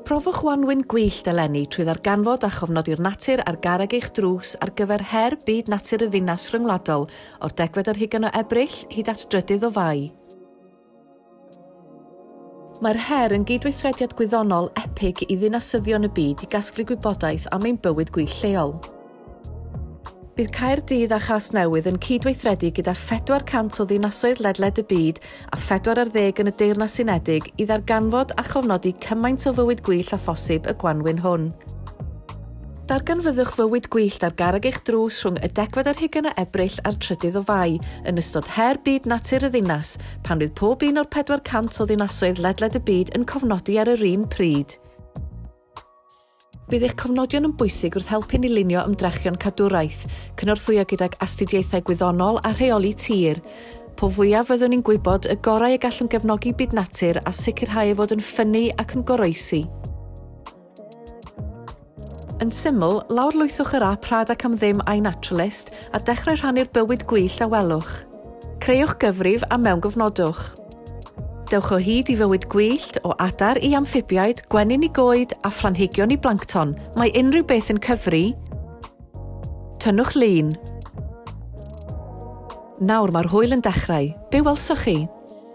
Profwch wanwyn gwyllt eleni trwy ddarganfod a chofnodi'r natur ar garreg eich drws ar gyfer Her Byd Natur y Ddinas Rhyngwladol o'r 20 o Ebrill hyd at 3 o Fai. Mae'r her yn gydweithrediad gwyddonol epig i ddinasyddion y byd i gasglu gwybodaeth am ein bywyd gwyllt lleol. Bydd Caerdydd a Chasnewydd yn cydweithredu gyda 400 o ddinasoedd ledled y byd a 40 yn y Deyrnas Unedig i ddarganfod a chofnodi cymaint o fywyd gwyllt â phosib y gwanwyn hwn. Darganfyddwch fywyd gwyllt ar garreg eich drws rhwng y 20 o Ebrill a'r 3 o Fai yn ystod Her Byd Natur y Ddinas, pan fydd pob un o'r 400 o ddinasoedd ledled y byd yn cofnodi ar yr un pryd. Bydd eich cofnodion yn bwysig wrth helpu ni lunio ymdrechion cadwraeth, cynorthwyo gydag astudiaethau gwyddonol a rheoli tir. Po fwyaf fyddwn ni'n gwybod, y gorau y gallwn gefnogi byd natur a sicrhau ei fod yn ffynnu ac yn goroesi. Yn syml, lawrlwythwch yr ap rhad ac am ddim iNaturalist a dechrau rhannu'r bywyd gwyllt a welwch. Creuwch gyfrif a mewngofnodwch. Dewch o hyd i fywyd gwyllt, o adar i amffibiaid, gwenyn i goed a phlanhigion i blancton. Mae unrhyw beth yn cyfri. Tynnwch lun. Nawr mae'r hwyl yn dechrau. Be welsoch chi?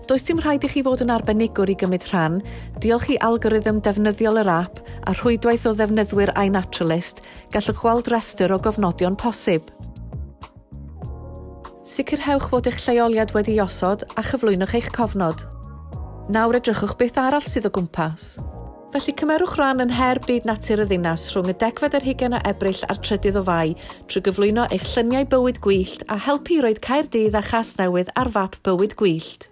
Does dim rhaid i chi fod yn arbenigwr i gymryd rhan. Diolch i algorithm defnyddiol yr ap a rhwydwaith o ddefnyddwyr iNaturalist, gallwch weld restr o gofnodion posib. Sicrhewch fod eich lleoliad wedi osod a chyflwynwch eich cofnod. Nawr edrychwch beth arall sydd o gwmpas. Felly cymerwch ran yn Her Byd Natur y Ddinas rhwng y 20 o Ebrill a'r 3 o Fai trwy gyflwyno eich lluniau bywyd gwyllt a helpu i roed Caerdydd a Chasnewydd ar fap bywyd gwyllt.